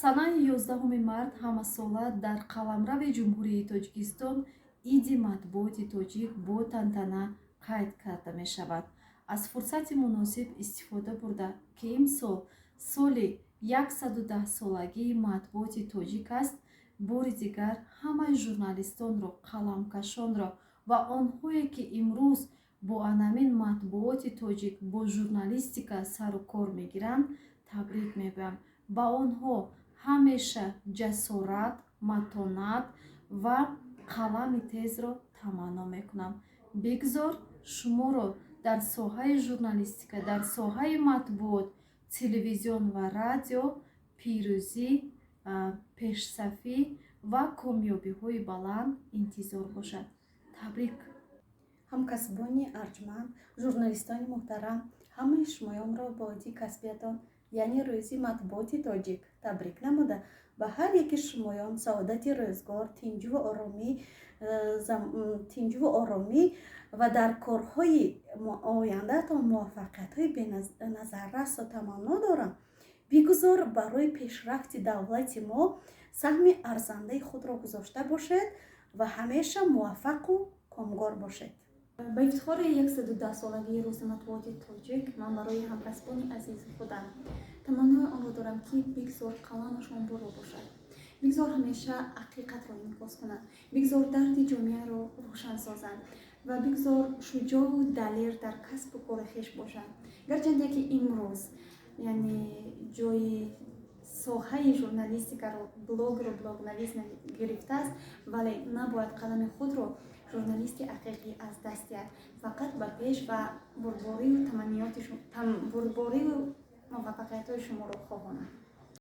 Санаи 11 март ҳамасола дар қаламрави Ҷумҳурии Тоҷикистон Иди матбуоти тоҷик бо тантана қайд карда мешавад. Аз фурсати муносиб истифода бурда, ки имсол соли 110-солагии матбуоти тоҷик аст, бори дигар ҳамаи журналистонро, қаламкашонро ва онҳое, ки имрӯз бо анамин матбуоти тоҷик, бо журналистика сару кор мегиранд, табрик мегӯям. Ба онҳо ҳамеша ҷасорат, матонат ва қалами тезро таманно мекунам. Бигзор шуморо дар соҳаи журналистика, дар соҳаи матбуот, телевизион ва радио пирӯзӣ, пешсафӣ ва комёбиҳои баланд интизор бошад. Табрик! Ҳамкасбони арҷманд, журналистони муҳтарам, ҳамаи шумоёнро бо иди касбиятон, яъне Рӯзи матбуоти тоҷик, табрик намуда, ба ҳар яки шумоён саодати рӯзгор, тинҷуву оромӣ ва дар корҳои ояндаатон муваффақиятҳои беназаррасро таманно дорам. Бигузор барои пешрафти давлати мо саҳми арзандаи худро гузошта бошед ва ҳамеша муваффақу комгор бошед. Ба ифтихори 110-солагии Рӯзи матбуоти тоҷик ман барои ҳамкасбони азизи худам таманнои онро дорам, ки бигзор қаламашон бурро бошад, бигзор ҳамеша ҳақиқатро инъикос кунад, бигзор дарди ҷомеаро рӯшан созанд ва бигзор шуҷоъу далер дар касбу кори хеш бошанд. Гарчанде ки имрӯз, яъне, ҷои соҳаи журналистикаро блогеру блогнавис гирифтааст, вале набояд қалами худро журналисти ҳақиқӣ аз даст диҳад. Фақат ба пеш ва бурдборию таманниёти бурдборию муваффақиятҳои шуморо хоҳонам.